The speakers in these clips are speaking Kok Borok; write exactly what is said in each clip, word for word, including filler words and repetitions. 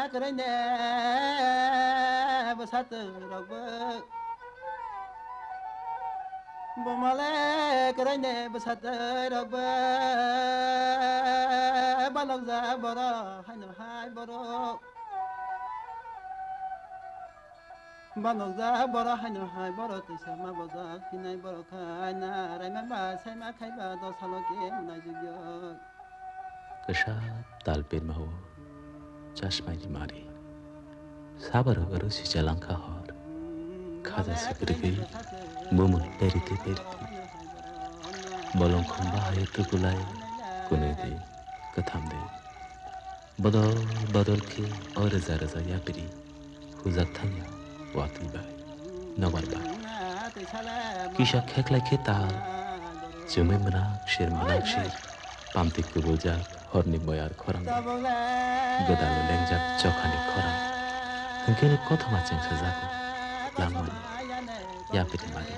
Kwrwini bwsatwi rokbo, bumale kwrwini bwsatwi rokbo, balokjak borok haino hai borok. Banokjak borok haino hai borok twisa ma bojak hinai borok khai na raima ba saima khaiba dosalo ke unai jugyo. Kwsa tal pirma o chasmai di mari. Sabar oro si jalangkha hor. Khaja sikrigwi bumun perite perite. Bolong khumba hai tukulai kunui di kwtham di. Bodol bodol khe o rwja rwja yapri hujak thangya watwi bai, nobar bai. Kisa kheklai khe tal, chumui mwnak sir mwnak sir, pamtwi kubuljak horni boyar khorang bai. Gwdalo lengjak chokhani khorang, hwnkhe ni kothoma chengsajago langmani yapri mani.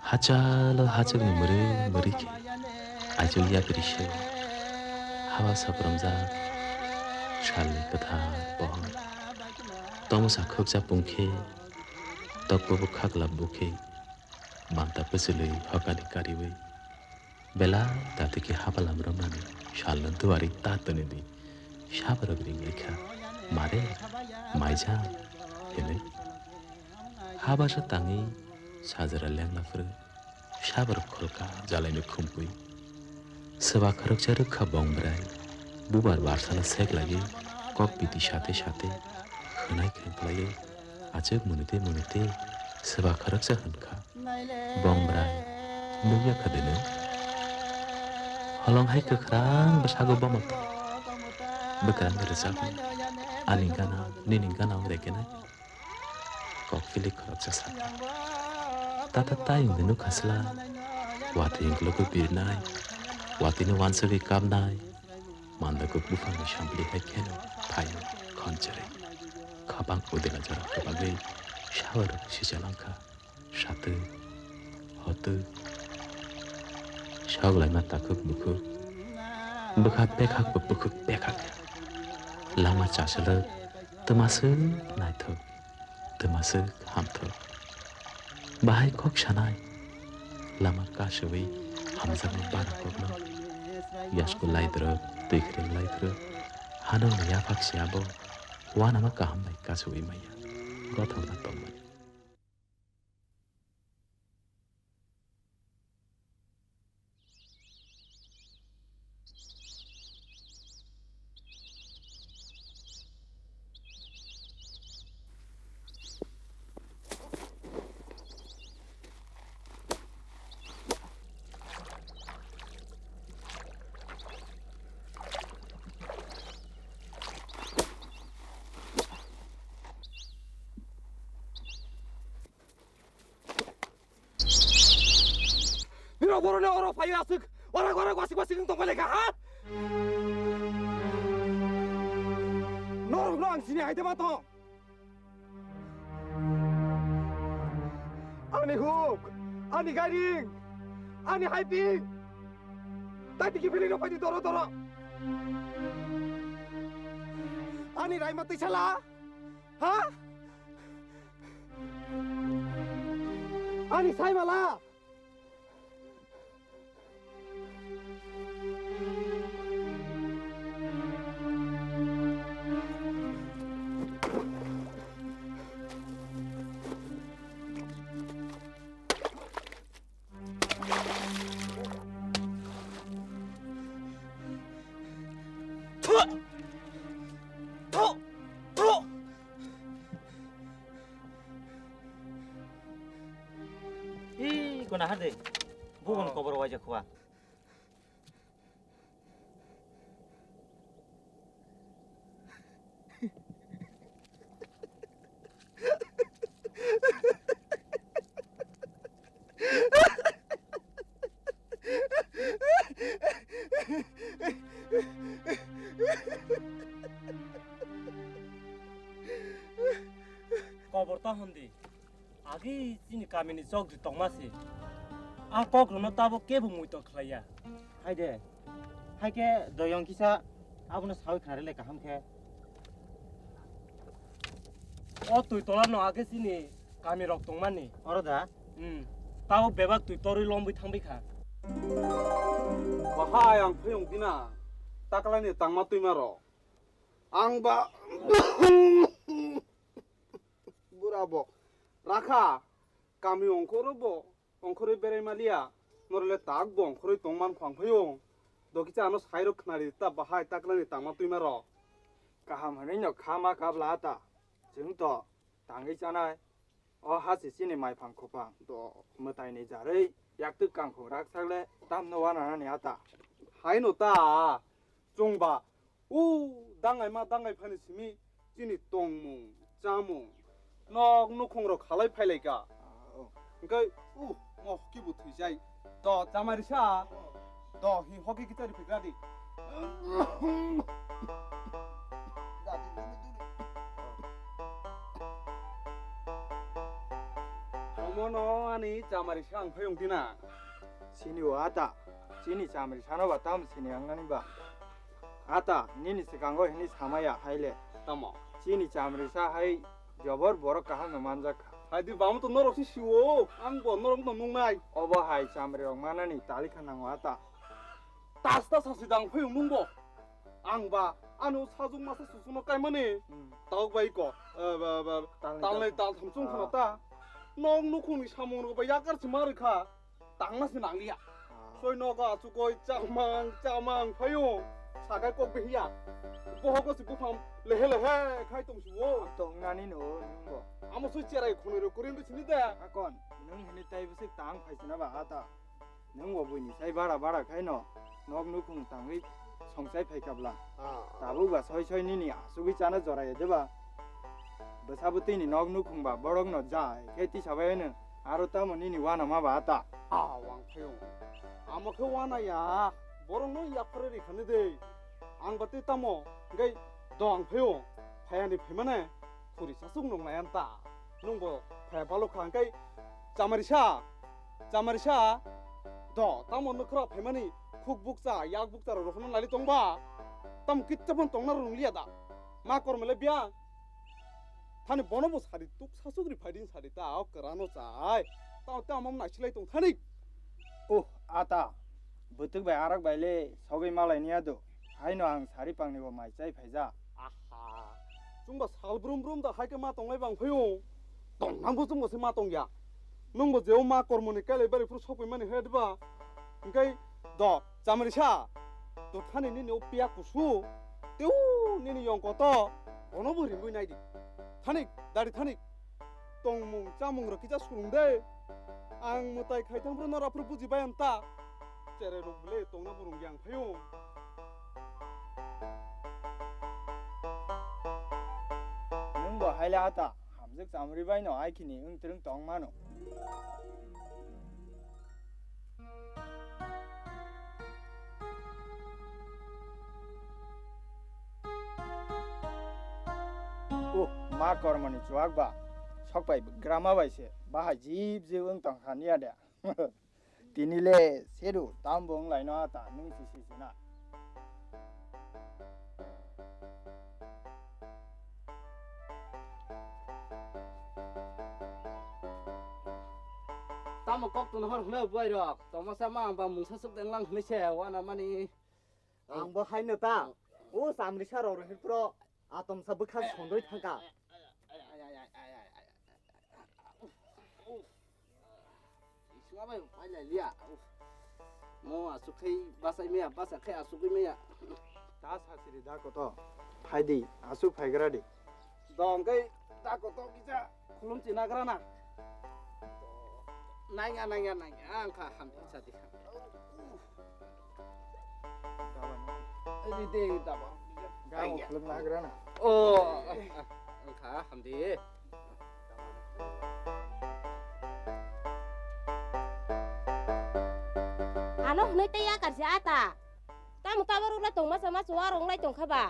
Hachalo hachwkni mwrwi mwrwi khe aichuk yapri se haba sokromjak salni kwthar pohor. Tomosa khukcha pung khe tokbo bwkhak lab bukhe banta bwchwlwi hokani kariwi. Belai dati khe habalam romnani salno duari ta toni di. Saborok ringlikha, "Mare, maijang," hinwi. Habasa tangwi sajra lengla phwrwng, saborok kholka jalaini khumpui. Swba khoroksa rwkha bong bwrai, bubar barsala sek lagwi kok biti sate sate khwnai khe klaiwi achuk munite munite swba khoroksa hwnkha. Bong bwrai, nukya kha de nwng? Holong hai kwkhrang bwsago bomo tong. Bwkrang rwchapnai. Ani gana, nini gana wng rekenai. Kok kilik khoroksa sakha. Tata tai wngwi nukha sla. Watwi wngklogo birnai. Watwino wansugwi kapnai. Mandakuk buphangni sampli hai kheno phaio khonchwrwi. Khapang udila jora kwbagwi sawarok sichalangkha. Satwi, hotwi. Soglaima takhuk bukhuk. Bwkha pekhak bo bukhuk pekhak. Lama chasulwk, twmaswk naithok, twmaswk hamthok. Bahai kok sanai. Lama kasui hamjakma bara kokno. Yasku laidrop, twikhring laithrok. Hanokni yaphak se abo. Uanama kaham bai kasui maya. Gothokna tongmani. Nirok boroni oro phai aswk, orak orak wasik wasik wng tongbai laikha, ha? Norokno ang sini hai de ma tong. Ani huk, ani gairing, ani haiping. Tai tiki philino phaidi doro doro. Ani raima twisala, ha? Ani saimala. Thu! Thu! Thu! Ih, kona hade. Bugon kobor waijak khua. Kobor ta hondi. Agi chini kamini chokri tongma se. A kok rwno tabuk kebo muitor khlaiya. Hai de. Hai khe doyong kisa abono sawi khnari le kaham khe. O twi tola no age chini kami rok tongmani. Oro da? Hmm. Tabuk bebak twi torwi lomwi thangbai kha. Bahai ang phiyong dina. Taklai ni tangma twima rok. Ang ba bura bo rakha kami ongkhoro bo ongkhorwi berai maliya, norole tak bo ongkhorwi tongman khwang phaio. Dokisa ano sairok khnari ta bahai taklani tangma twima rok. Kaham hwnwi no kha ma kabla ta. Chwng to tangwi chanai. O ha se chini mai phang khopang. Do. Mwtai ni jarwi yaktwk kangkhung rak sakle tamno wananani ata. Hai no ta. Chwng ba U dangai ma dangai phani simi chini tongmung, chamung, nok nukhung rok khalai phailaika. Ah, oh. Hingke u mo kibu thwijai. Do chamarisa. Do hi hoki kitari phikradi. Omono ani chamarisa ang phayung dina. Sini o ata. Chini chamarisa no ba tam sini ang nani ba. Ata, nini swkango hwnwi samaya hai le. Tamo? Chini chamrisa hai jobor borok kaham no manjak kha. Hai di, bamo to norok si siwo, ang bo norok no nungnai. Obo hai chamri rok manani tali kha nango ata. Tas ta sasi dang phai nung bo. Ang ba ano sajung masa susuno kaimani. Hmm. Tawk bai ko, eh, ba, ba, Talnai talnai tal. Tal tham chung khna Ah. ta. Nong nukhung ni samung rok ba yakar si ma rikha. Tangna se nangliya. Ah. Soi nogo achukoi chamang chamang phaio. Sakai kok behiya. Bohogo se buphang lehe lehe khai tong suwo. Tongnani no nungbo. Amo soi cherai khonoi ro kurin sini de. Akon, nung hini tai bwswk tang phai sina ba ata. Nung bo buini sai bara bara khai no. Nok nukhung tangwi songsai phai kabla. Ah. Tabuk ba soi soi nini asugwi chana jora ya deba. Bwsa bwtwi ni nok nukhung ba borok no jai khe tisa bai no. Aro tamo nini wana ma ba ta? Ah, wang phaio. Amo khe wana ya. Borok no yaphare ri khani de. Ang ba tei tamo. Hingkai do ang phaio. Phayani phaimane. Khuri sasuk nung layan ta. Nung bo phaya balo kha hingkai. Chamarisa. Chamarisa. Do, tamo nukhra phaimani. Khuk bukcha, yak bukcha rok rokhno nali tong ba. Tamo kitta phan tongna rung liya da. Ma kormele biya. Thani bono bo sadi tuk sasuk ri phaidin sadi ta o kwrano chai. Ta ta mam naisilai tong thani. Oh, ata. Bwtwk bai arak bai le sogwi malai niya do. Haino ang sari pangni bo mai chai phaija. Aha. Chwngba sal brum brum da hai khe ma tonglai bang phaio. Tong nang bo chwngbo se ma tong ya. Nung bo jeo ma kormo ni kailai bari phuru sokoi mani he diba. Hingkai do, chamarisa. Do thani nini o piya kusu. Teu nini yong koto. Bono bo ringwi nai di. Thani, dari thani. Tongmung chamung rok kisa surung de. Ang mwtai khai thang phuru nora phuru buji bai ang ta. Cherai rok bile tongna burung yang phaio. Nung bo haile ata. Hamjwk chamri bai no ai khini wng twrwng tong mano. Oh, ma kormoni chuak ba. Sok bai grama bai se. Bahai jib jib wng tong kha niya de. Tini le seru tam bo wng lai no ata nung si si si na. Tamo kok tun hor hwnwi buai rok. Tongmasa ma ang ba mungsa suk deng lang hwnwi se wana mani. Ang bo hai no ta. O samri sa rok rohit pro. Atom sa bwkha sondoi thangka. Isua bai pai lai liya. Mo asuk khai basai meya, basa khai asuk meya. Ta sasiri da koto. Phai di, asuk phai gra di. Dong kai da koto kisa khulum china gra na. Nangya, nangya, nangya, ang kha hamdi sadi. Ini de daba. Gamo khulum na gra na. Oh, ang kha hamdi. Ano hwnwi tei yakar se ata. Tamo tabok rwla tongma sama chuwa rwng lai tongkha ba.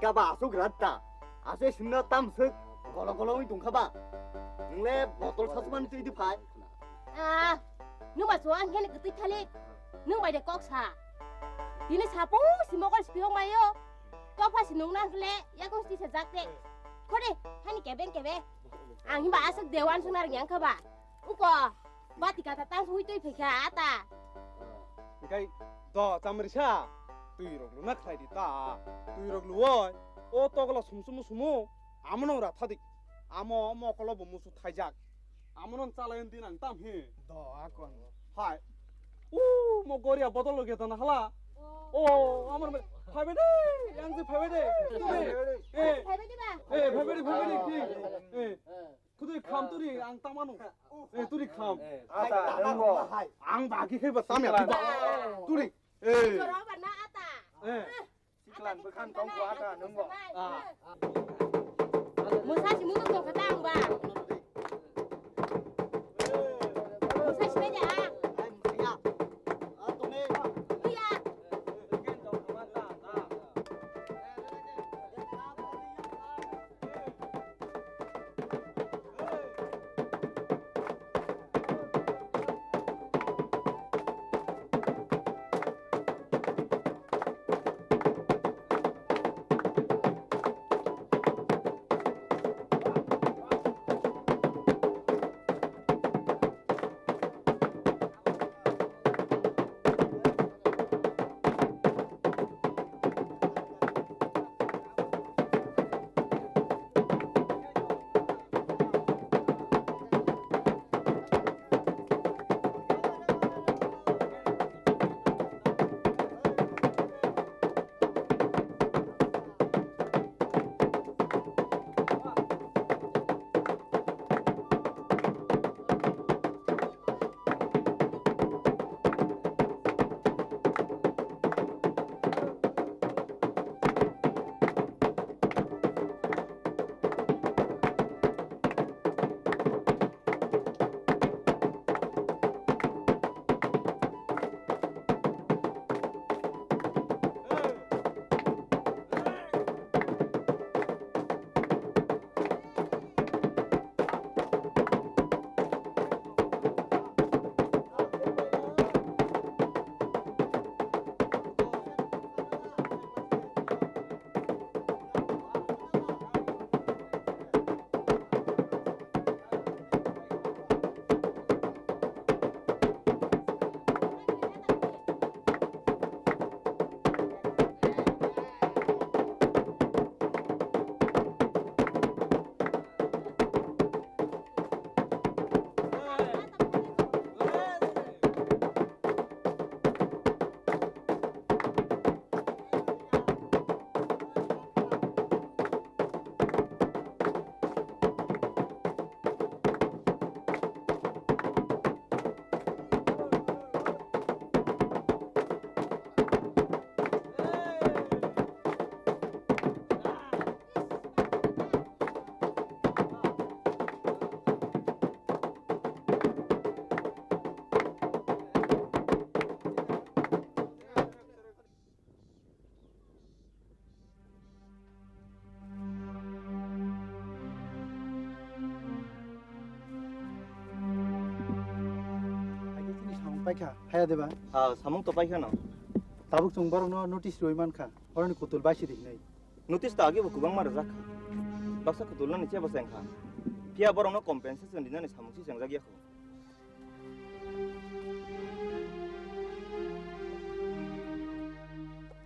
Kaba asuk ratta. Asuk sinna tam suk golo golo wi tungkha ba. Nungle botol sasman twi di phai. Ah, numa so ang hene gtwi thalik. Nung bai de kok sa. Tini sapu si mokol si piyok mayo. Topha si nung nang kle yakung si sa jak de. Khode hani kebeng kebe. Ang himba asuk dewan sung nar yang kha ba. Uko. Bati kata tang hui twi phaikha ata. Engkai do chamrisa twi rok luna khlai di ta. Twi rok luoi. O tokla sumsumu sumu. Amono ra thadik. Amo mokolo bo musu thaijak. Amono chalai din ang tam hi. Do akon. Hai. U mo goria bodol lo geta na hala. O amon phaibe de. Yang si phaibe de. Eh. Phaibe de ba. Eh phaibe de phaibe de. Eh. Kudui kham turi ang tamano. Eh turi kham. Ata nungo. Ang bagi khe ba tamya tiba. Turi. Eh. Choro ba na ata. Eh. Siklan bwkhan tongkho ata nungo. Ah. Musa si munu tongkha ta ang ba. Musa si meja. Iya. Haikhe chini samung paikha, haya deba? Ah, samung to paikha no. Tabuk chwng borokno notice rwi mankha, borokni kutul baisi di hinwi. Notice to age bo kwbangma rwjak kha. Baksa kutul nani chebo cheng kha. Phiya borokno compensation rinani samung se chengjak ya kho.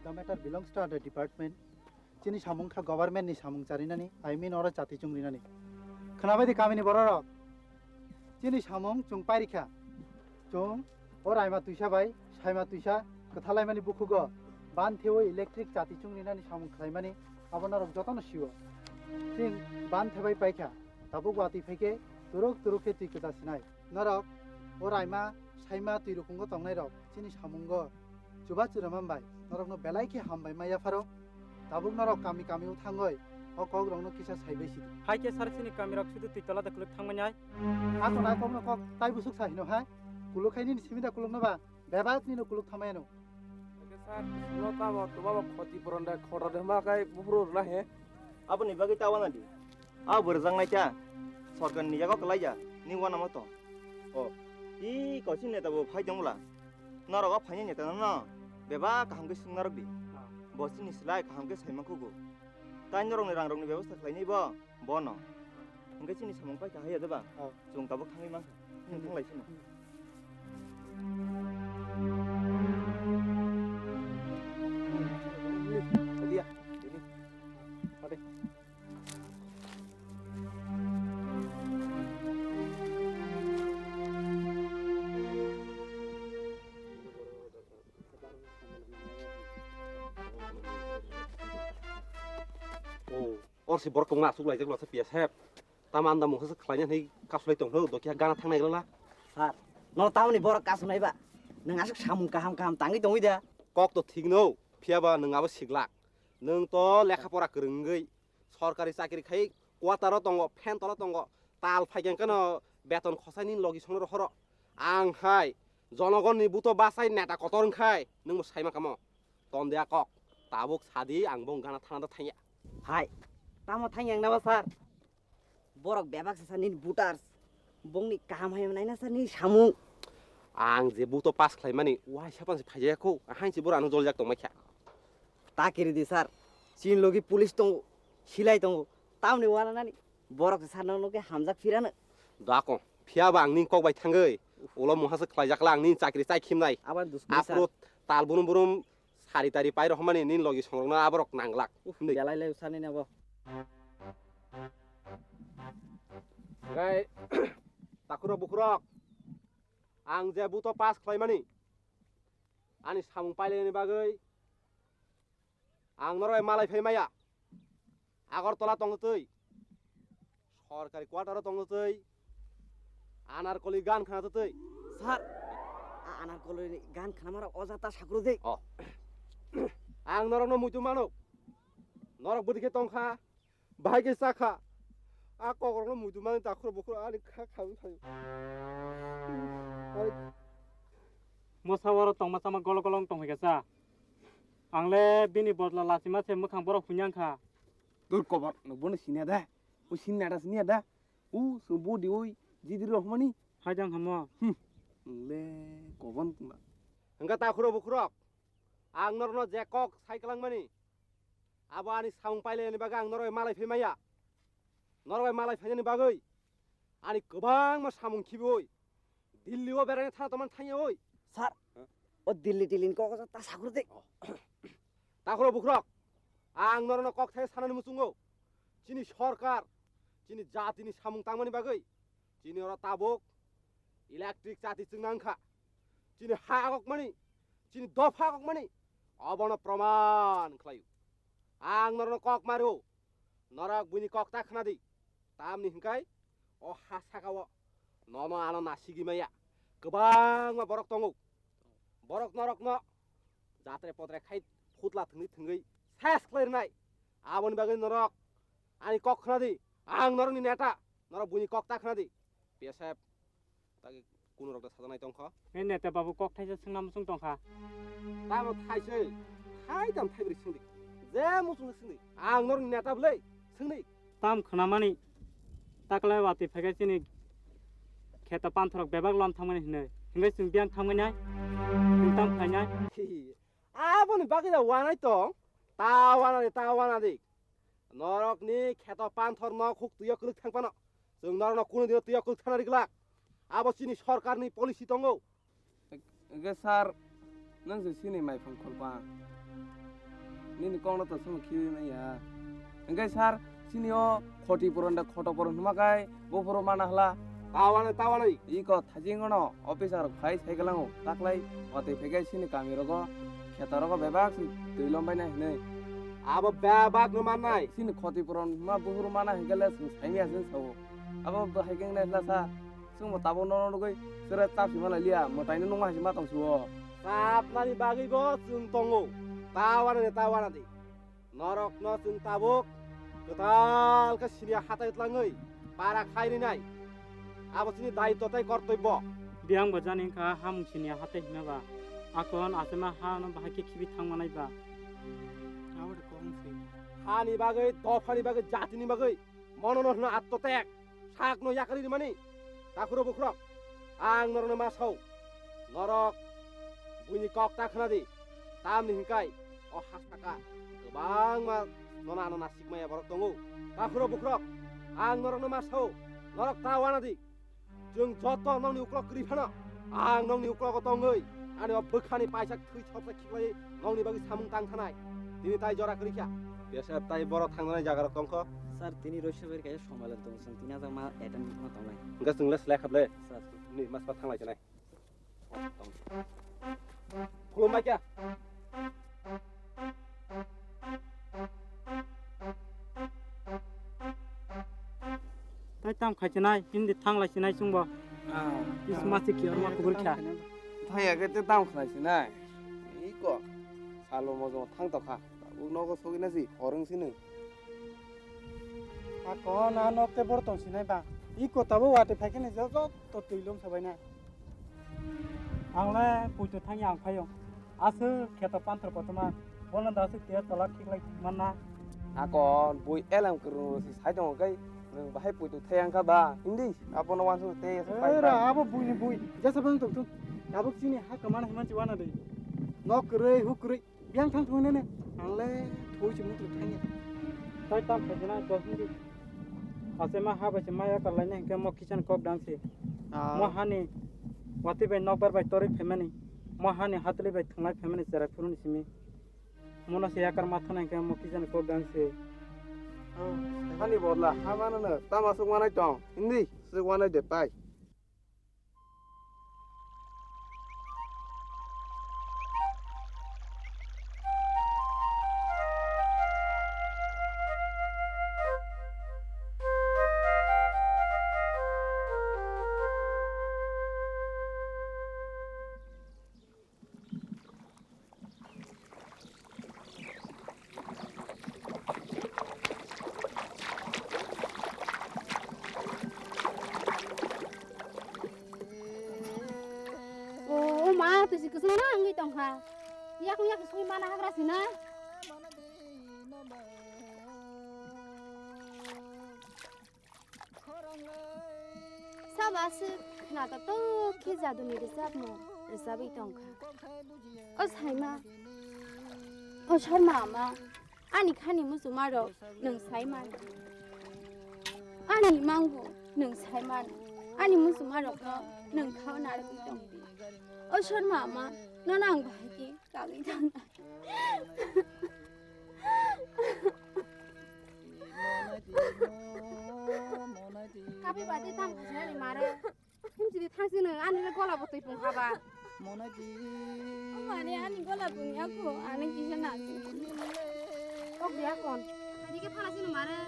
The matter belongs to other department. Chini samung kha government ni samung charinani, I mean oro chati chungrinani. Khwnabai di kamini bororok. Chini samung chwng pairikha. Chwng o raima twisa bai saima twisa kwthalaimani bukhugo ban thewi electric chati chungrinani samung khlaimani abo norok jotono sio. Chwng ban thebai paikha. Tabuk watwi phaikhe turuk turuk khe twi kwta sinai. Norok o raima, saima, twi rukungo tongnairok chini samungo chuba churama bai norokno belai khe hambai ma yapharo. Tabuk norok kami kami-o thangwi o kokrokno kisa saibai sidi. Hai khe sar chini kamirok sudu twi tola da kuluk thangmani hai. Ato nai kokno kok tai busuk sa hino hai. Kuluk khai nini simi da kulukno ba bebak nino kuluk thamai ano. Sir, no tamo, tumamo khoti puron da, khoro de ma kai buphuru rwna he. Aboni bagwi ta wana di. A bwrwjak nai cha. Sorkar ni yago kwlai ya. Ni wana mo to. O. I kosi neta bo phai tong bwla. Norok o phaini neta no no. Bebak kaham khe swng narok di. Bo chini slai kaham khe sai man khugo. Tai norok ni rang rok ni bebostha khlai nai bo. Bono. Hwnkhe chini samung paikha hai ya de ba? Oh. Chwng tabuk thangwi mankha. Chwng thanglai sino. Dia, ini. Ade. Oh. Or si borok tongma aswk laijak lasa P S F. Tamo anda mungsa se khlaina hinwi kasulai tong hwno, dokya gana thangnai glala. Sir, no tamoni borok kasunai ba? Nwng aswk samung kaham kaham tangwi tongwi da? Kok to thik no, phiya ba nwng abo siglak. Nwng to lekha pora kwrwng wngwi sorkari chakri khai quarter o tongo, fan tolo tongo, tal phaikhe kano beton khosai nini logi songno rohoro. Ang hai jonogonni buto bachai neta kotor wngkhai nwngbo saima kamo. Tondia kok, tabuk sadi ang bong gana thana da thangya. Hai, tamo thang yang naba sir? Borok bebak se sir nini voters. Bongni kaham hai naina sir nini samung. Ang je buto pass khlaimani, waisa panse phaijaya kho, ahainsi bora ano joljak tongmai kha. Ta kiri di sir, chini logi police tongo, silai tongo, tamni wana nani, borok se sir no loge hamjak phirano. Dako, phiya ba ang ning kok bai thangwi, ulo muha se khlaijak la ang ning chakri chai khimnai. Aban duskuri sir. Afro tal burum burum sari tari pai rohmani nini logi songrokno aborok nanglak. Uf, hinwi. Belai lai usani nebo. Gai, takhurok bukhurok, ang je buto pass khlaimani, ani samung pailaini bagwi ang norok malai phai maya. Agartala tongtwi, sorkari quarter o tongtwi, anarkoli gan khna twi. Sir, a anarkoli gan khna mara o jata sakru de. Oh. Ang norokno muitu mano. Norok bwdikhe tongkha, bahai khe chakha. A kokrokno muitu mani takhuro bukhuro ani kha kha wng thaio. Mosa oro tongma sama golo golo wng tongkha sa. Ang le bini bodla lachima se mwkhang borok huinyang kha. Dur kobar, no bono sinya da. O sin nada sinya da. O so body oi jidiri rohmani. Hai jang hamo. Hmm. Le koban tuma. Hingka takhuro bukhurok. Ang norno je kok sai kalangmani. Abo ani samung pailani bagwi ang norok malai phai maya. Norok malai phainani bagwi ani kwbangma samung khibiui Delhi o beraina thana tongmani thangya oi. Sir, o Delhi, Delhi ni kok ta sakur de. Takhuro bukhurok, ang norokno kok thai sanani muchungo. Chini sorkar, chini jatini samung tangmani bagwi, chini oro tabuk electric chati chwngna wngkha. Chini ha agokmani, chini dopha agokmani, obono proman khlaio. Ang norokno kok mario, norok buini kok ta khna di. Tamni hwnkhe o ha sakao nono ano nasigi maya kwbangma borok tongo. Borok norokno jatre potre khai phutla thwngwi thwngwi ses khlai rwnai. Aboni bagwi norok ani kok khna di, ang norokni neta, norok buini kok ta khna di. P S F tagi kuno rok da sajanai tongkha. He neta babu kok thaisa swngna muchung tongkha. Tamo thaisai, thai tam thai bri swngdi. Je muchung swngdi. Ang norokni neta bwlai swngdi. Tam khwnamani taklai watwi phaikai chini kheto panthorok bebak lom thangmani hinwi. Hinwi chwng biyang thangmani ai. Chwng tam khlainai. Aboni bagwi da wanai tong. Ta wanadi, ta wanadi. Norokni kheto panthor nok huk twiyo kwlwk thang phano. Chwng norokno kunu dino twiyo kwlwk thana riglak. Abo chini sorkarni policy tongo. Hwnkhe sir, nwng se chini maiphang kholpang. Nini kokno to sono khibi manya. Hwnkhe sir, chini o khoti puron da khoto puron hwnma khai buphuru mana hla. Tawanai, tawanai. Iko thajingono officer rok phai sai kwlango. Taklai watwi phaikhai chini kami rogo kheto rogo bebak se twi lombaina hinwi. Abo bebak no mannai. Chini khoti puron hwnma buphuru mana hinkhe le chwng saimaya se sao. Abo bo hai khe wngnai hla sa. Chwngbo tabuk nono nugwi chwrai chap sima lai liya, mwtaino nungma hai se ma tong suo. Chapnani bagwibo chwng tongo. Ta wana de, ta wana de. Norokno chwng tabuk kwtal khe siniya hatai tlangwi para khai rinai. Abo chini daitto tei kortobbo. Biyang bo jani wngkha hamung siniya hatai hima ba. Akon asema ha no bahai khe khibi thang manai ba. Abo de kong se. Hani bagwi, dophani bagwi, jatini bagwi. Mono no hwno atto tek. Sak no yakari rimani. Takhuro bukhurok. Ang norokno ma sao. Norok buini kok ta khna di. Tamni hinkai o hasaka kwbangma nona ano nasik maya borok tongo. Takhuro bukhurok. Ang norokno ma sao. Norok ta wana di. Chwng joto nokni uklok kwrwi phano, ang nokni uklogo tongwi, ani o bwkhani paisa thwi thopsa khiklai nokni bagwi samung tang thanai. Tini tai jora kwrwi kha. Besa tai borok thangnani jagarok tongkho. Sir, tini roisabari kaisa somailan tongo, chwng tini ajak ma attend ma tongnai. Hwnkhe chwng le slai khatle. Sir. Ni mas pa thanglai chenai. Khulumbai khe. Tai tam khai chinai, hindi thang lai chinai chwngbo. Ah. Is masi ki arma kubur kha. Thang ya ke te tam khai chinai. Iko. Salo mo jong thang to kha. U nogo sogi na si, horeng sini. Ako na nok te bor tong sinai ba. Iko tabo wate phai khe ni jo jo to twi lom sabai na. Ang le puito thang yang phaio. Aswk kheto panthor kotorma. Bono da aswk tiya tola khiklai manna. Ako bui elam kwrwng si sai tongo kai. Nwng bahai puito thai ang kha ba. Hindi abono wansuk te aswk pai Era pai. Abo bui ni bui. Jasa bang tok tok. Tabuk chini ha kamana himan chiwana de. Nok kwrwi huk kwrwi. Biyang thang thung nene. Ang le thoi se mutu thang ya. Tai tam khai jana dos minute. Ase ma ha bai se maya kar lai ne hingke mo kisan kok dang se. Ah. Mo hani wati bai nokbar bai tori phaimani. Mo hani hatli bai thunglai phaimani cherai phuruni simi. Mono se yakar ma thana hingke mo kisan kok dang se. Oh. Hani bodla ha mano no tama suk manai tong. Hindi suk manai de pai. O, o ma, twi si kwchwng na wngwi tong kha. Yak yak sui mana hagra si na. Sabo aswk khna tok tok khe jaduni rwchapmung rwchapwi tong kha. O Saima, o Sarma ama, ani khani muchungmarok nwng sai mano. Ani imangbo nwng sai mano. Ani muchungmarokno nwng khao narwgwi tong di. O Sarma ama, nono ang bahai khe kagwi thangnai. Kapi bati tam khajani mare. Himsidi thangsino ani le gola bo twi pung haba. Mane ani gola pung ya ko ani kisa na. Kok dia kon. Adi ke phala sino mare.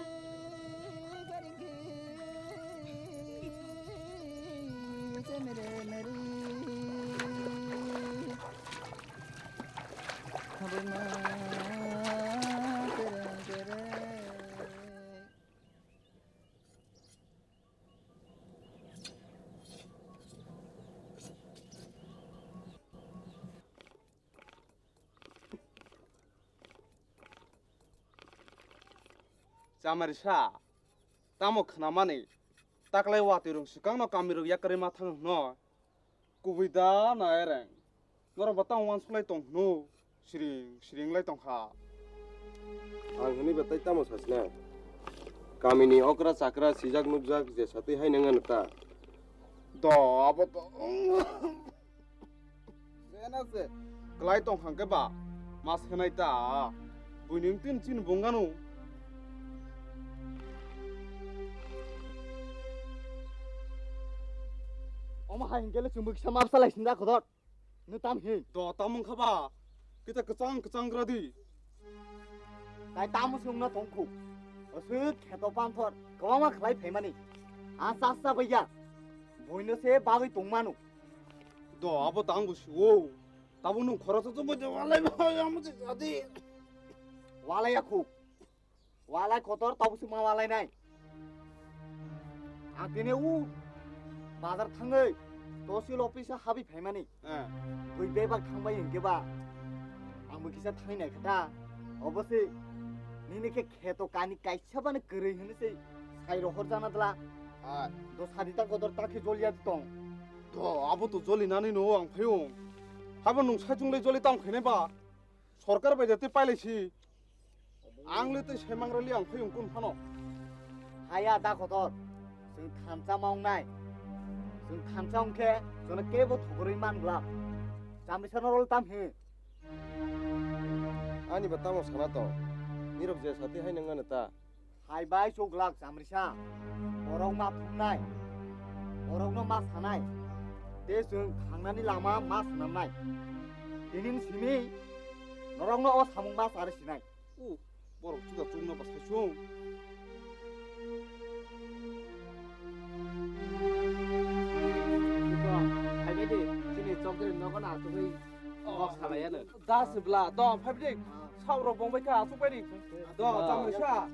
Chamarisa, tamo khnamani, taklai watwi rwng swkangno kamirok yakarwi ma thang hwno. Kubui da na ereng. Norok bo tamo uansuk lai tong hwno. Siring siring lai tong kha. Ang hwnwi ba tai tamo sasina. Kamini okra chakra sijak nukjak je satwi hai nang ano ta. Do abo to. Sena se. Klai tong hangke ba. Mas khenai ta. Buining tin chin bungano. Omo hai hingke le chumui kisa mapsa lai sinda khodot. Nw tam hi? Do tam wngkha ba? Kita kwchang kwchang gra di. Tai tamo swngna tongkhu. Aswk kheto panthor kwbangma khlai phaimani. A chasa baiya. Buino se bagwi tongmanu. Do abo tang bo siwo. Tabuk nwng khoroksa chumui de walai ba amo se jadi. Walai ya khu. Walai kotor tabuk se ma walai nai. Ang tini u bazar thangwi Tosil office o habwi phaimani. Eh. Bui bebak thangbai hwnkhe ba. Ang bo kisa thangnai kha ta. Obo se nini khe kheto kani kaisa bani kwrwi hwnwi se sai rohor jana dwla. Ah. Do sadi ta kotor ta khe joliya tong. To abo to joli nani no ang phaio. Habo nung sai chungle joli tam khainai ba. Sorkar bai jate pailai si. Ang le tei sai mangrali ang phaio kun phano. Haya da kotor. Chwng thansa ma wngnai. Chwng thansa wngkhe jono kebo thukrwi man bla. Chamrisa no rol tam he. Ani ba tamo sana to. Nirok je sati hai nang ano ta. Hai bai chuk glak chamrisa. Borok ma thumnai. Borok no ma sanai. Te chwng thangnani lama ma swnamnai. Tinin simi norok no o samung ma sari sinai. U, borok chuda chukno ba saisung. Ito, hai bai di, chini chokdri nogo na asugwi kok salai ano. Da sibla, do, phai bai di, saurok bong bai kha, asuk bai di. Do, chamrisa,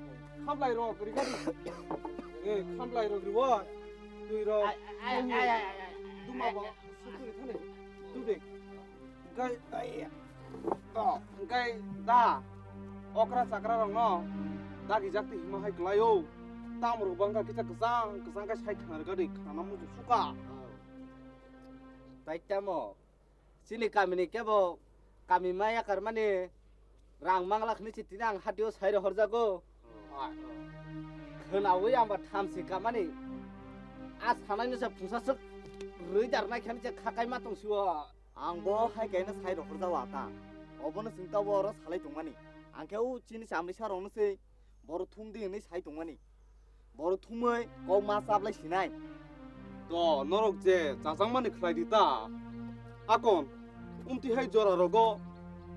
khamlai rok, ri kha di. Eh, khamlai rok, ri wo. Twi rok. Ai, ai, ai, ai, ai, ai. Duma bo, sukuri thani. Tu de. Hingkai, ai, to, hingkai da, okra chakra rokno dagi jak twi hima hai kwlai o. Tam rok bangkha kisa kwchang kwchang khe sai khna rwgadi khna muchung suka. Tai tamo, chini kamini kebo kami ma yakar mani rang mangla khni si tini ang hatio sai rohor jago. Khnaui ang ba thamsi kamani. A sanai no se phungsa suk rwi dar nai khani je khakai ma tong siwo. Ang bo hai kaino sai rohor jawa ta. Obono chwng ta oro salai tongmani. Ang khe o chini chamrisa rokno se boro thum di hwnwi sai tongmani. Boro thumwi kok ma chablai sinai. To norok je chachangmani khlai di ta. Akon, umti hai jora rogo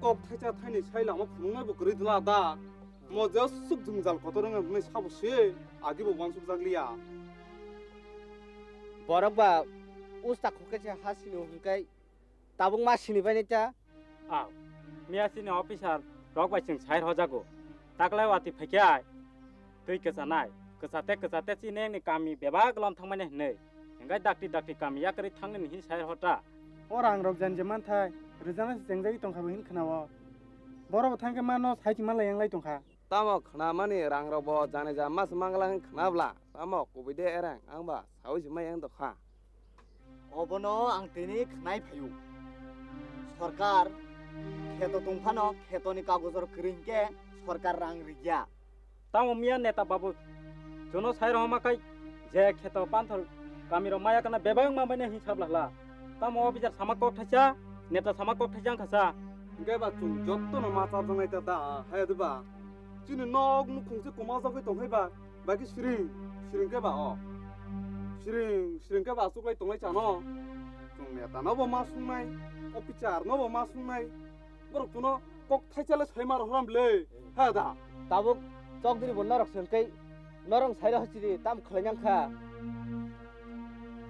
kok thaisa thaini sai lama phunuknai bo kwrwi dwla da. Mo je suk jwngjal kotor wngya hwnwi sabo se agi bo uansuk jak liya. Borok ba usta khokhe se ha sino hwnkai tabuk ma sini bai nai ta. Aw, miya chini officer rok bai chwng sai rw jago. Taklai watwi phaikhe ai twi kwchanai. Kwchate kwchate chini engni kami bebak lom thangmani hwnwi. Hingkai dakti dakti kami yakarwi thangnani hin sai rw ta. O rang rok jani je manthai rwjana se chengjagwi tongkha bo hin khna o. Borok bo thangkhe mano sai chima lai yang lai tongkha. Tamo khna mani rang rok bo jani ja mas mangla hin khna bla. Tamo kubui de ereng ang ba saui se mai yang dokha. Obono ang tini khnai phaio. Sorkar kheto tongphano khetoni kagojor kwrwi hinkhe sorkar rang rigya. Tamo miya neta babu jono sai rohoma kai je kheto panthor kami rok maya kana bebak ma manya hin sabla hla. Tamo o bijar sama kok thaisa neta sama kok thaisa wngkha sa. Hinkhe ba chwng jottono ma chapjaknai ta da hai de ba. Chini nok mukhung se kwma jagwi tong hai ba. Baki siring, siring khe ba o. Siring, siring khe ba aswk lai tonglai chano. Chwng neta no bo ma sungnai, officer no bo ma sungnai. Borok chuno kok thaisa le sai ma rohor bwle. Ha da. Tabuk chokdiri bo norok se hwnkhe norok sai rohor chiri tam khlai nang kha.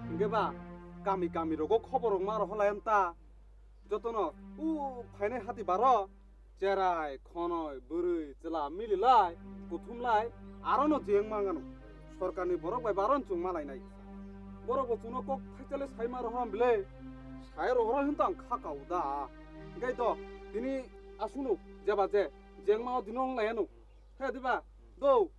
Hinkhe ba kami kami rogo khobor rok ma rohor lai ta. Jotono u phainai hati baro cherai, khonoi, bwrwi, chwla mililai, kuthumlai, arono jeng mangano. Sorkarni borok bai baron chwng malainai. Borok bo chwngno kok thaisale saima rohor bile, sai rohor hinto ang kha kau da. Hinkhe to tini aswkno jeba je jeng mao dino wng laiano. He diba? Do.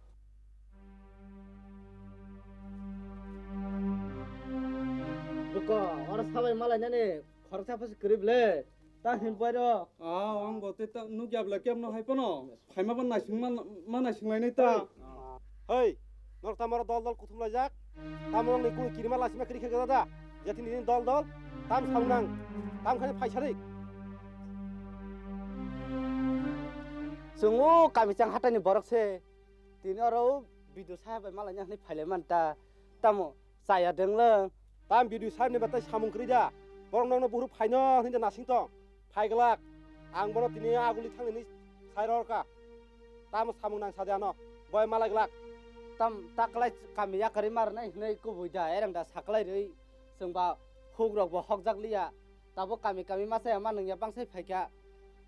Buko, oro sabai malainani khoroksa phaisa kwrwi bile. Ta hin boy rok. Ah, ang bo te ta nukya bla kemno hai pono. Phaima ban naising man, ma naising lainai ta. Hei, norok tamo oro dol dol kuthum laijak. Tamo nongni kung kirima lasima kiri khe gada da. Jati nini dol dol tam saunang. Tam khani phaisa rik. Chwng o kami chang hatai ni borok se. Tini oro o video saya bai malai nang hinui phailai man ta. Tamo chaya denglang. Tam video saimni batai samung kwrwi da. Borok nokno buhruk phaino hinwi da nasing tong. Phai glak. Ang bono tini aguli thangni hinwi sai rw kha. Tamo samung nang sa de ano. Boi malai glak. Tam taklai kami yakarwi ma rwnai hinui kubui da. Erang da saklai rwi. Chwng ba huk rok bo hokjak liya. Tabuk kami kami masa ya ma nung ya bangsai phaikha.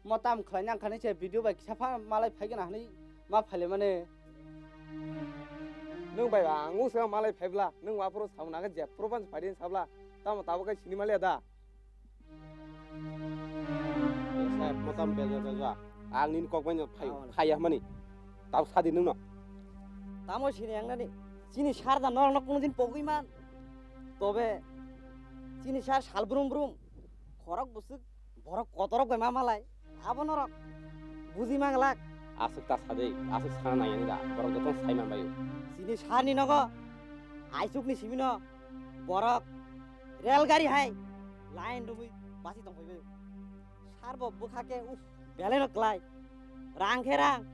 Mo tam khlai nang khani se video bai kisa pha malai phaigana hinui ma phaile mane. Nung bai ba ang usa malai phaibla nung wa phuru samung nang je phuru ban phaidi sabla. Tamo tabuk khe sini maliya da? Saheb, motam bejo bejo. Ang nini kok bai no phaio, phaiya mani. Tabuk sadi nwng no. Tamo sini ang nani. Chini sar da norok no kono din pogwi man. Tobe chini sar sal brum brum. Khorok busuk, borok kotorok bai ma malai. Abo norok buji manglak. Aswk ta sadwi, aswk sana nai ani da, borok jotono sai manbaio. Chini sani nogo, aisukni simino, borok rel gari hai, line rwui basi tongphaibaio. Sarbo bwkha khe, uff, belai no klai. Rang khe rang,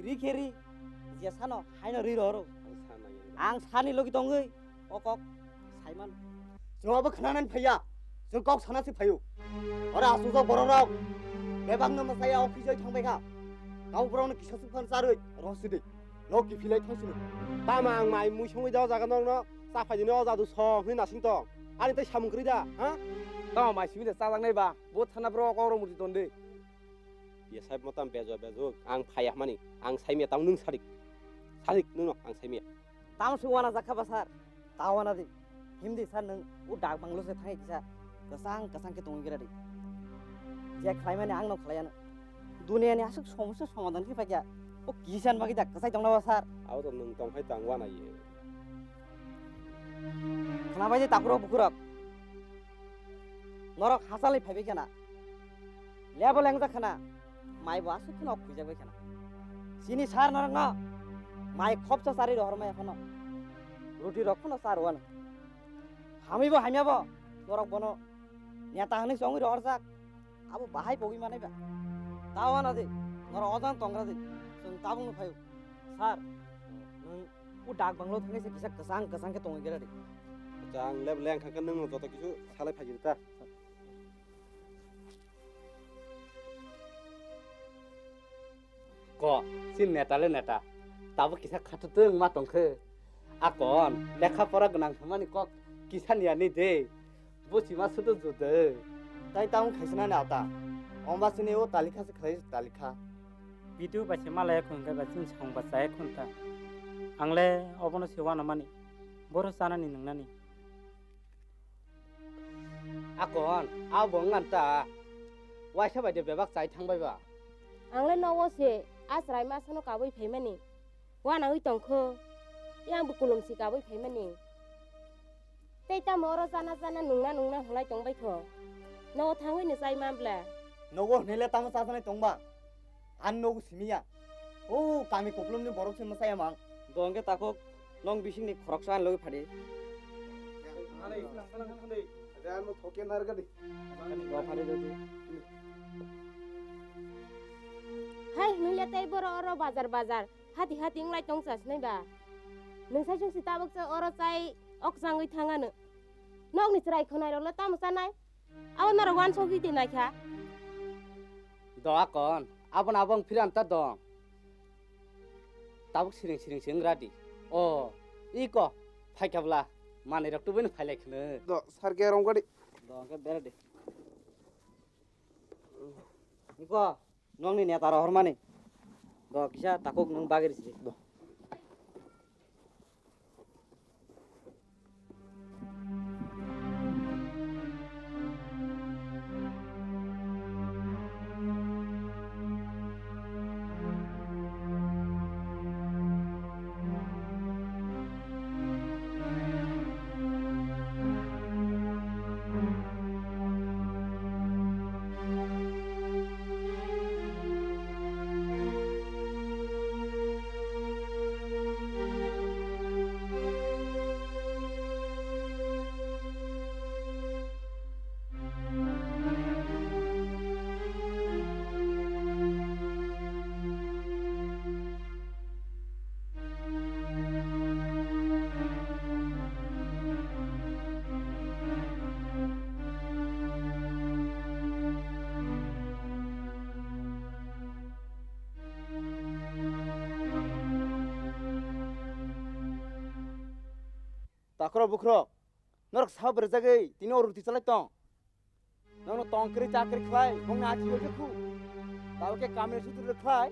ri khe ri, jesano haino ri rw rw. Ang sana nai ani da. Ang sani logi tongwi, o kok saiman. Chwng abo khwnanani phaiya, chwng kok sana se phaio. Ora aswkjak bororok bebakno mwsaya o khijoi thangbai kha. Tamo borokno kisa sukhan charwi rosidi. Nok kiphilai thangsino. Tamo ang mai mui songwi da o jaga nokno chaphai dini o jadu song hwnwi nasing tong. Ani tei samung kwrwi da, ha? Tamo mai simi da chajaknai ba, bo thana bro kok rok muti ton de. Ye sai motam bejo bejo ang phaiya mani, ang saimya tamo nwng sadik. Sadik nwngno ang saimya. Tamo se wana jakha ba sir? Ta wana di. Himdi sir nwng o dak banglo se thangwi kisa kwchang kwchang khe tongwi gra di. Je khlaimani ang no khlaiya no. Duniya ni aswk somosya somadhan khe paikha. O kisan bagwi da kwchai tongna ba sir? Abo to nwng tong phai tang wana ye. Khna bai di takhurok bukhurok. Norok hachalwi phaibai khana. Lebo lengjak khana. Mai bo aswk kheno khuijak bai khana. Chini sir norokno mai khopsa charwi rohor maya phano. Ruti rok phano cha rwano. Hamwi bo hamya bo norok bono neta hwnwi chongwi rohorjak. Abo bahai pogwi manai ba. Ta wana di. Norok ojan tongra di. Chwng tabukno phaio. Sir, nwng o dak banglo thangwi se kisa kwchang kwchang khe tongwi gra di. Acha, ang lebo lengkha khe nwngno joto kisu salai phai di ta. Ko, si neta le neta. Tabuk kisa khatutwng ma tongkhe. Akon, lekha pora gwnang hwnmani kok kisa niya ni de. Bo sima sudu jude. Tai tamo khaisana ni ata. Omba sini o talikha se khlai talikha. Bidu ba se malaya khun khe ba chini song ba chaya khun ta. Ang le obono se wana mani. Boro chanani nwngnani. Akon, abo wng ta. Waisa bai de bebak chai thang bai ba. Ang le nogo se a chwrai masa no kabui phaimani. Wana wi tongkho. Yang bo kulum si kabui phaimani. Tei tamo oro chana chana nungna nungna hwnlai tong bai kho. Nogo thangwi ni chai man ble. Nogo hwnwi le tamo chajaknai tong ba? Ang nogo simi ya. O kami kuplum ni borok se mwchai ya mang. Do hwnkhe takhuk nong bising ni khoroksa ani logi phadi. Hai, nung le tei boro oro bazar bazar, hati hati wnglai tong chas nai ba? Nung sai chwng si tabuk cha oro chai ok changwi thang ano. Nokni chwrai khwnai rok le tamo chanai? Abo norok wansogwi twi naikha. Do akon, aboni abo wng phiran ta dong. Tabuk siring siring se wng ra di. O, iko, phaikha bwla, manwi rok tubuino phailai khwno. Do, sar khe rong gadi. Do, hwnkhe bera di. Iko, nokni neta rohormani. Do, kisa takhuk nwng bagir si. Do. Takhro bukhro, norok sao berjagwi tini o ruti chalai tong. Nokno tong kwrwi cha kwrwi khlai, bongni achi bai khe khu. Tabuk khe kamini sutur rw khlai,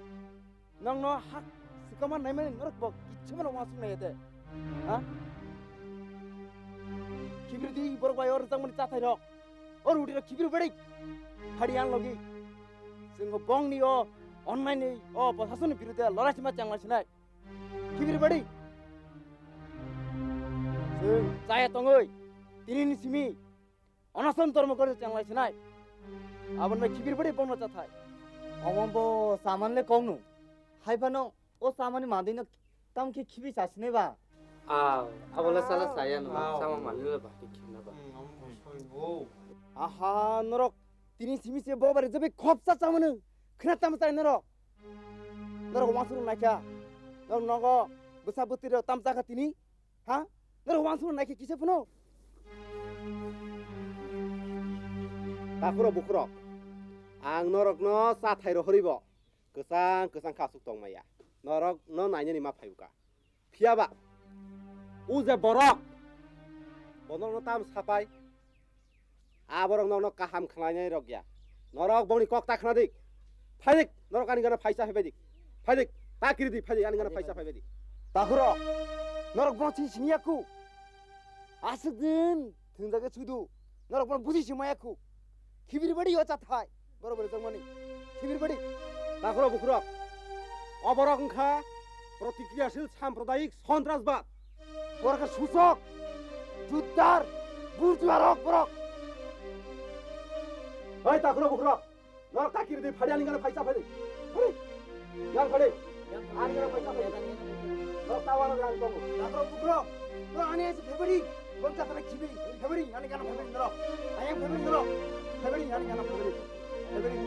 nokno hak swkangma naimani norok bo kichima rok uansuk nai de. Ha? Khibir di borok bai o rwjakmani chathai rok. O rudi rok khibir badi. Hari ang logi. Chwng bongni o onnai ni o bosasoni birude lorai sima chenglai sinai. Khibir badi. Chwng chaya tongoi. Tini ni simi. Onason tormo kori chenglai sinai. Abon bai khibir badi bongno chathai. Omo bo saman le kongno. Hai phano o samani madino tam khe khibi chasinai ba. Ah, abo le sala saya no. Ah. Sama mani le ba khibna ba. Hmm, omo bo soi bo. Aha, norok tini simi se bo bari jabi khop cha chamano. Khna tam chai norok. Norok wansuk naikha. Norok nogo bwsa bwtwi rok tam chakha tini. Ha? Norok wansuk naikhe kisa phano? Takhurok bukhurok, ang norokno chathai rohoribo kwchang kwchang khe aswk tongmaya. Norokno nainani ma phaibuka. Phiyaba, o je borok, bo norokno tam sapai, a borok norokno kaham khlainai rok ya. Norok bongni kok ta khna dik. Phaidik, norok ani gana phaisa phaibadik. Phaidik, ta kiri di, phaidik, ani gana phaisa phaibadik. Takhurok, norok bono sini sini yaku. Aswk din thwngjagwi suidu. Norok bono buji sima yaku. Khibir badi yo chathai. Borok borok jangmani. Khibir badi. Takhurok bukhurok. O borok wngkha protikriyashil sampradayik sontrasbad. Borok khe susok, juddar, burjuarok borok. Hei takhurok bukhurok. Norok ta kiri di, phadi ani gana phaisa phadi. Phadi. Yang phadi. Ani gana phaisa phadi. Norok ta wana yang tongo. Takhurok bukhurok. Norok ani ase phebari. Bom ta tala khibi. Phebari ani gana phebari norok. Ayang phebari norok. Phebari ani gana phebari. Phebari.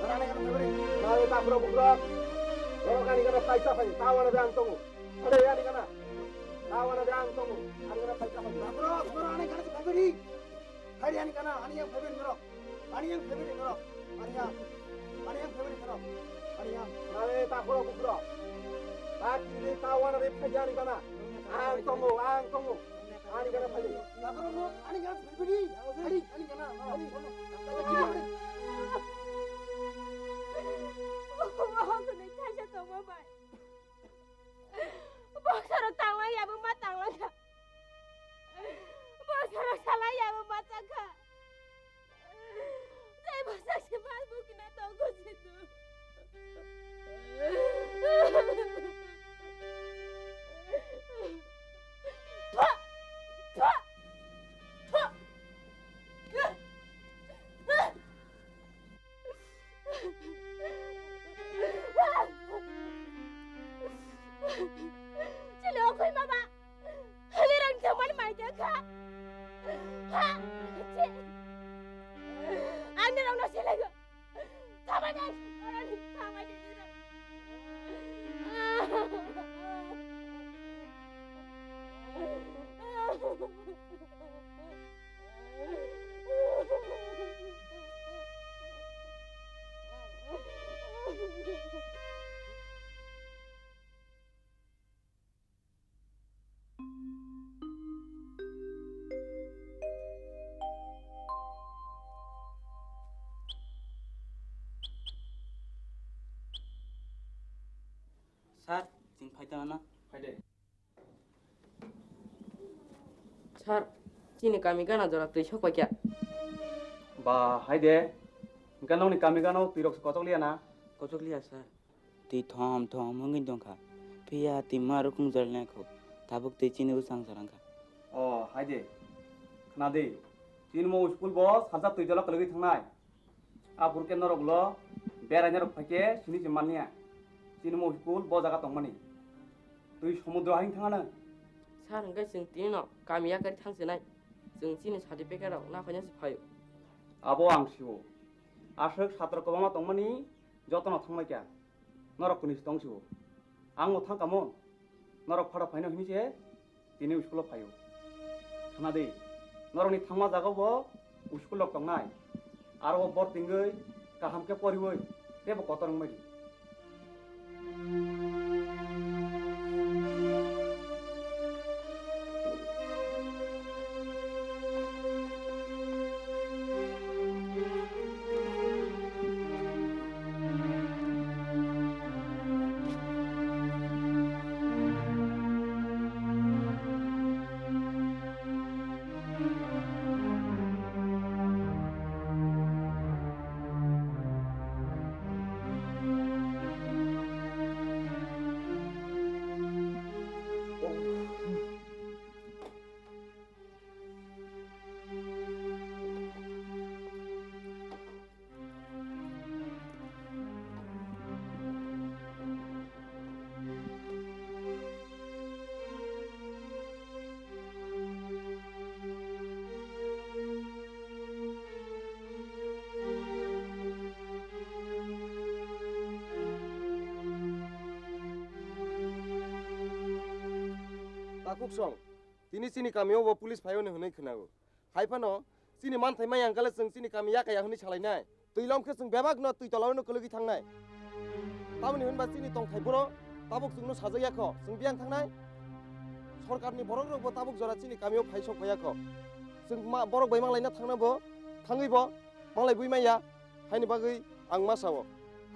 Norok ani gana phebari. Norok takhurok bukhurok. Norok ani gana phaisa phadi. Ta wana yang tongo. Phadi ani gana. Ta wana yang tongo. Ani gana phaisa phadi. Takhurok, norok ani gana phebari. Phadi ani gana, ani yang phebari norok. Ani yang family norok. Ani yang. Ani yang family norok. Ani yang. Nale takhurok bukhurok. Ta kiri ta wana re phaidi ani gana. Ang tongo, ang tongo. Ani gana phaidi. Takhurok no, ani gana phaidi. Ani, ani gana. Ani. Boksarok tanglang ya, bo ma tanglang kha. Boksarok salai ya, bo ma chak kha. Tei bwsakse mas bukina tongo se tu. Thwa! Thwa! Thwa! Chwla okhoi mama. Ani rang thamani mai de kha. Ha? Che. Ani rang no selai go. Thamani, ani thamani ni rang. Sir, chwng phai tongna. Phai de. Sir, chini kami gana jora twi sok paikha. Ba, hai de. Hwnkhe nokni kami gana twi rok se kochok liya na? Kochok liya, sir. Twi thom thom wngwi tongkha. Phiya twi ma rwkung jor lekho. Tabuk twi chini bwsang jora wngkha. O, hai de. Khna di. Chini mo school bo sajak twi jala kwlwgwi thangnai. Aphuru khe norok ulo beraina rok phaikhe sini se manya. Chini mo school bo jaga tongmani. Twi somudro haing thangano. Sir, hwnkhe chwng tini no kami yakari thang sinai. Chwng chini certificate rok naphaina se phaio. Abo ang sio. Aswk satro kwbangma tongmani jotono thanglaikha. Norok kuni se tong sio. Ang no thang kamo. Norok phada phaino hini se tini school o phaio. Khna di, norokni thangma jaga bo school rok tongnai. Aro o bor tingwi kaham khe poriwi teibo kotor wngmani. Kuksong, tini chini kamio bo police phaio hwnwi khwnago. Hai phano chini manthai maya wngkha le chwng chini kami yakaya hwnwi salainai. Twi lom khe chwng bebak no twi tola o no kwlwgwi thangnai. Tamoni hwnba chini tongthai boro tabuk chwngno sajak ya kho, chwng biyang thangnai. Sorkarni borok rok bo tabuk jora chini kamio phai sok phai ya kho. Chwng ma borok bai manglaina thangna bo thangwi bo manglai bui manya. Haini bagwi ang ma sao.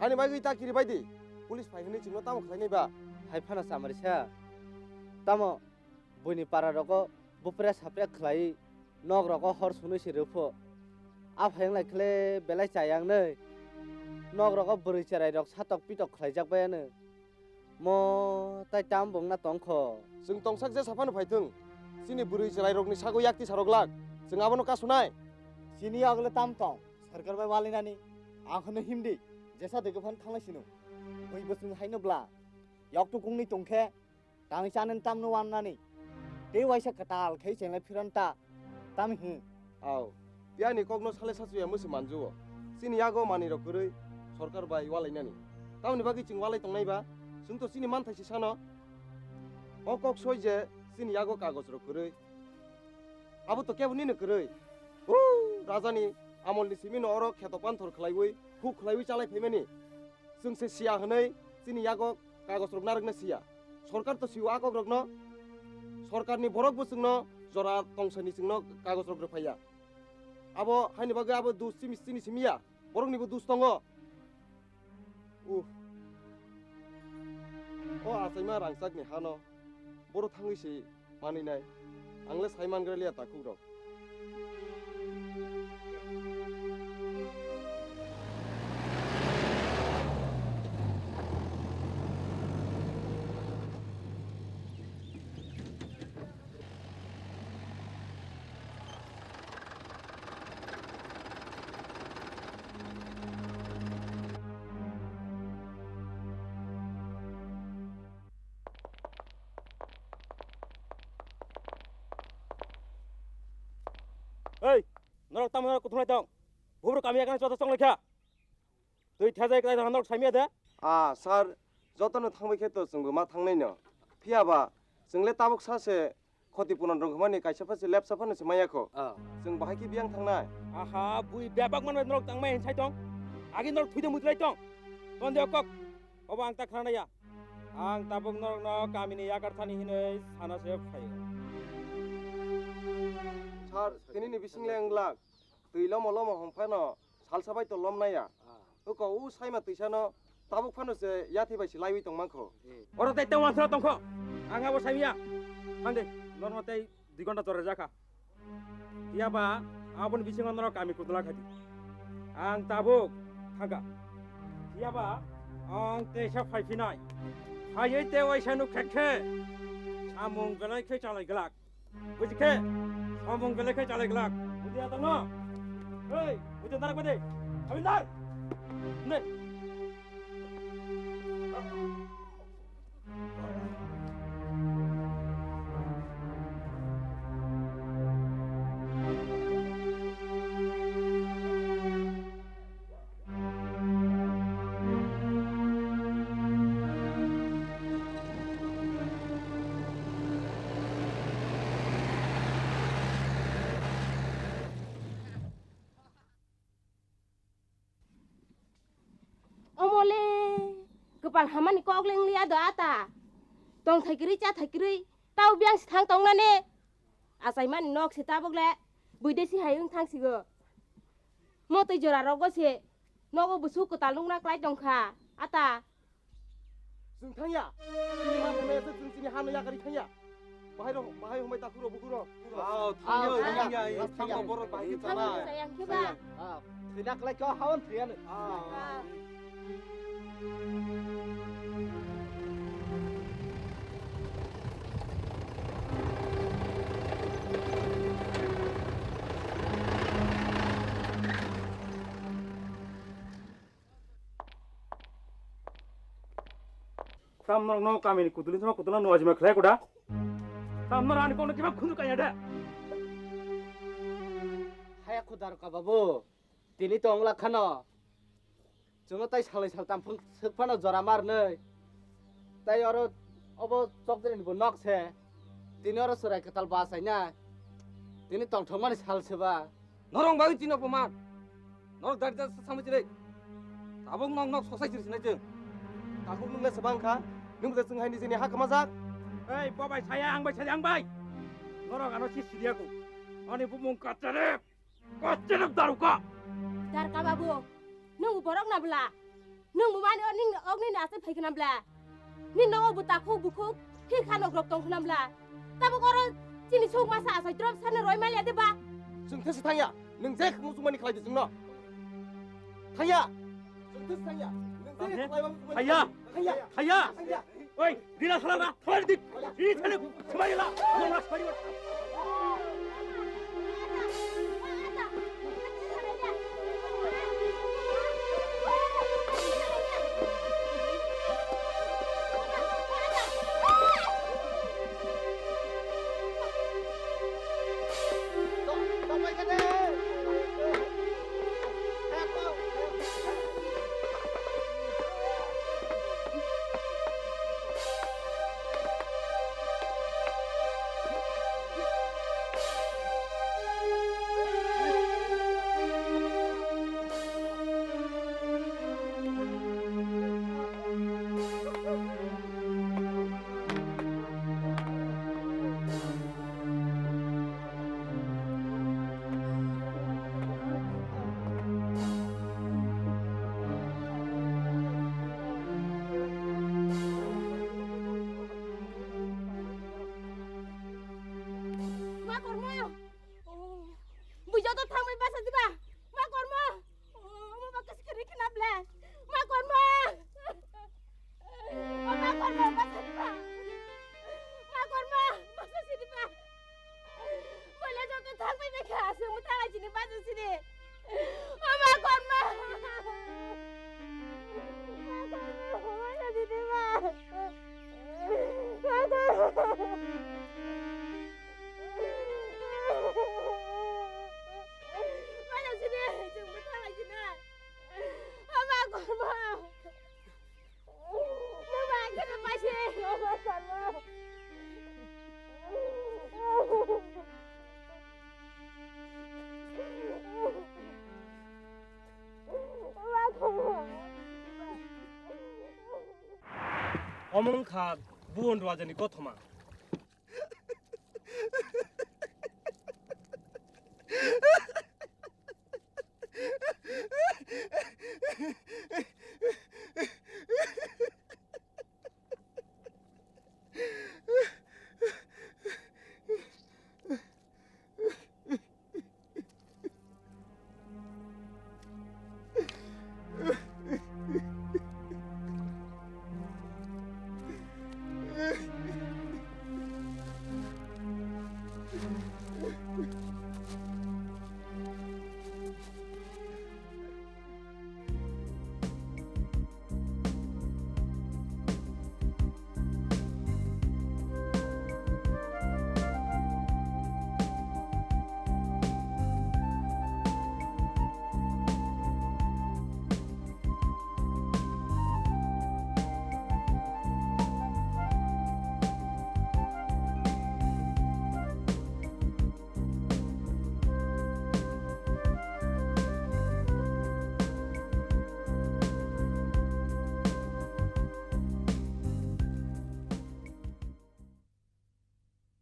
Haini bagwi ta kiri bai di. Police phai hwnwi chwngno tamo khlainai ba? Hai phano chamarisa. Tamo buini para rogo bupre sapre khlai nok rogo hor sunui se rwpho. A phai wng lai khle belai chayang nei. Nok rogo bwrwi cherai rok satok pitok khlaijak bai ano. Mo tai tam bongna tongkho. Chwng tongsak je saphano phaithwng. Chini bwrwi chwlairokni sago yakti sarok lak. Chwng abono kasunai. Chini yagle tam tong. Sarkar bai walinani. Ang hwnwi himdi. Jesa dege phan thanglai sino. Bui bwswng haino bla. Yok tukungni tongkhe. Tangwi chanani tamno wannani. Tei waisa kwtal khe chenglai phiron ta. Tami hwn. Au, tiyani kokno sale sachuya mwse manjuo. Chini yago manwirok kwrwi sorkar bai walainani. Tamoni bagwi chwng walai tongnai ba? Chwng to chini manthai se sano. O kok soi je chini yago kagojrok kwrwi. Abo to kebo nini kwrwi. Huu, rajani amolni simino oro kheto panthor khlaiwi, huk khlaiwi chalai phaimani. Chwng se siya hwnwi chini yago kagojrok narwkna siya. Sorkar to siyo a kokrokno. Sorkarni borok bo chwngno jora tongsani chwngno kagojrok rwphaiya. Abo haini bagwi abo dus chini, chini simiya. Boroknibo dus tongo. Uh. O achaima rangchakni hano boro thangwi se manwi nai. Ang le sai mangra liya takhuk rok. Ei, norok tamo norok kuthumlai tong? Bubruk kami ekana chota chong lekha. Twi thajai kwtai norok saimya de? Ah, sir, jotono thangbai khe to chwngbo ma thangnai no. Phiya ba, chwng le tabuk sa se khoti puron rwngmani kaisa pha se lepsa phano se maya kho. Ah. Chwng bahai khe biyang thangnai. Aha, bui bebak manbai norok tangmai hin sai tong. Agi norok thwi de mutlai tong. Ton de kok. Obo ang ta khana ya. Ang tabuk norokno kamini yakar thani hinwi sana se phaio. Sir, tini ni bising le ang lak. Twi lomo lomo hong phano salsa bai to lom naya. Ah. Uko u saima twisano tabuk phano se yathi bai se laiwi tong mankho. Eh. Oro tei tei wansana tongkho. Ang abo saimya. Thangdi, norno tei dui ghonta chore jakha. Phiya ba aboni bisingo norok kami kudula khadi. Ang tabuk thangkha. Phiya ba ang teisa phai phinai. Phaiwi tei waisa nuk khe khe samung belai khe chalai glak. Buji khe samung belai khe chalai glak. Buji ya tongno? Hei, buji darak bade. Habildar. Ne. Omole, kwpal hamani kok leng liya do ata. Tong thai kwrwi, cha thai kwrwi, tau biyang si thang tong nane. Achaimani nok se tabuk le, buidesi hai wng thang sigo. Motwi jora rogo se, nogo busu kwtal nukna klai tong kha, ata. Chwng thangya. Chini ma thangya se chwng chini hano yakari thangya. Bahai rok, bahai humai takhuk rok bukhuk rok. Aw, thangya, thangya, thangya, thangya, thangya. Borok bahai khe chanai. Sayang khe ba. Aw, thwina klai kho hawan thwiyano. Aw. Aw. Tam norok no kamini kuduli sama kudula no ajima khlai kuda. Tam norok ani kokno kiba khunju kanya da. Haya khudarka babu, tini tong la khano. Chwngno tai salai sal tam phung suk phano jora mar nai. Tai oro obo chokdri ni bo nok se. Tini oro chwrai kwtal bachaina. Tini tongthokmani sal se ba. Norok bagwi chini opomar. Norok dari dari samwi chini. Tabuk nok nok sosai chiri sinai chwng. Tabuk nwng le se bang kha. Nwng je chwng hai nijini ha kwmajak. Ei, bo bai saya, ang bai saya, ang bai. Norok ano si sidia ko. Ani bumung katsare. Katsare daruka. Darka babu. Nwng borok na bla. Nwng bumani o ning ok nini asai phai khna bla. Nini nogo bo takhuk bukhuk, hi kha nok rok tong khna bla. Tabuk oro chini suk masa asai drop sana roi mali ade ba. Chwng thesi thangya, nwng je muchung mani khlai di chwngno. Thangya, chwng thesi thangya, nwng je khlai mani chwng mani. Thangya. Thangya. Thangya. Thangya. Oi, rila sala na, thangya di. Rila sala, thangya rila. Nang na thangya. Ma kormo. Bui joto thangbai basa diba. Ma kormo. Omo ba kasikiri khna ble. Ma korma. O ma korma basa di ba. Ma korma basa si di ba. Boile joto thang bai bai kha se mu tala jini basa si di. O ma korma. Ma korma basa si di ba. Ma korma. Mana sini, jeng betah lagi nak. Apa korma? Nama kena pasi, apa korma? Apa korma? Omong kha buon rajani kothoma.